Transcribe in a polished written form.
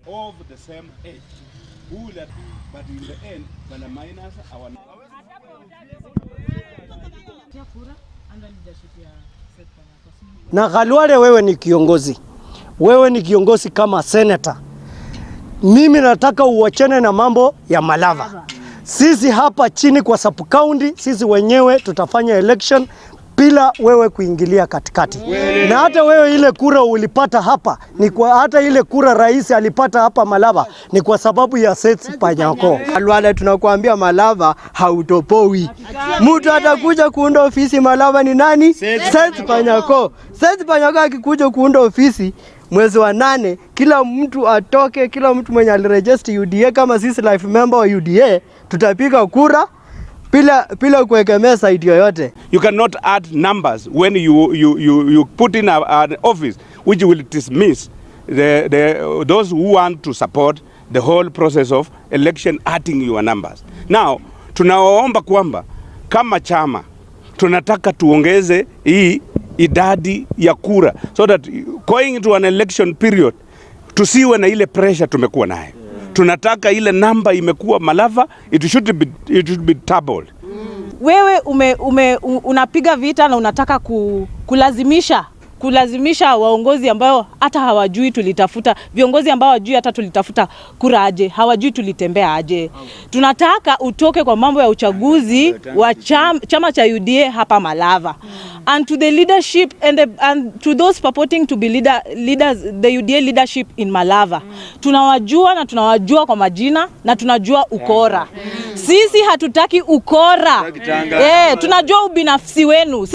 Of the same age who will, but in the end wana minus our Kura under leadership ya Seth Panyako. Na Khalwale, wewe ni kiongozi, wewe ni kiongozi kama senator. Mimi nataka uwachane na mambo ya Malava. Sisi hapa chini kwa sub county, sisi wenyewe tutafanya election bila wewe kuingilia katikati. Na hata wewe ile kura ulipata hapa ni kwa, hata ile kura rais alipata hapa Malava ni kwa sababu ya Seth Panyako. Khalwale, tunakuambia Malava hautoboi. Mtu atakuja kuunda ofisi Malava ni nani? Seth Panyako. Seth Panyako akikuja kuunda ofisi mwezi wa 8, kila mtu atoke, kila mtu mwenye aliregister UDA kama sisi life member wa UDA tutapiga kura bila kuegemea side yoyote. You cannot add numbers when you put in an office which will dismiss those who want to support the whole process of election, adding your numbers. Now, tunawaomba kwamba kama chama tunataka tuongeze hii idadi ya kura so that going into an election period tusiwe na ile pressure tumekuwa nayo. Tunataka ile namba imekuwa Malava, it should be doubled. Wewe unapiga vita na unataka kulazimisha waongozi ambao hata hawajui tulitafuta viongozi ambao hawajui hata tulitafuta kura aje, hawajui tulitembea aje. Tunataka utoke kwa mambo ya uchaguzi wa chama cha UDA hapa Malava. And to the leadership and to those purporting to be leaders, the UDA leadership in Malava. Tunawajua na tunawajua kwa majina na tunajua ukora. Sisi hatutaki ukora. Tunajua ubinafsi wenu.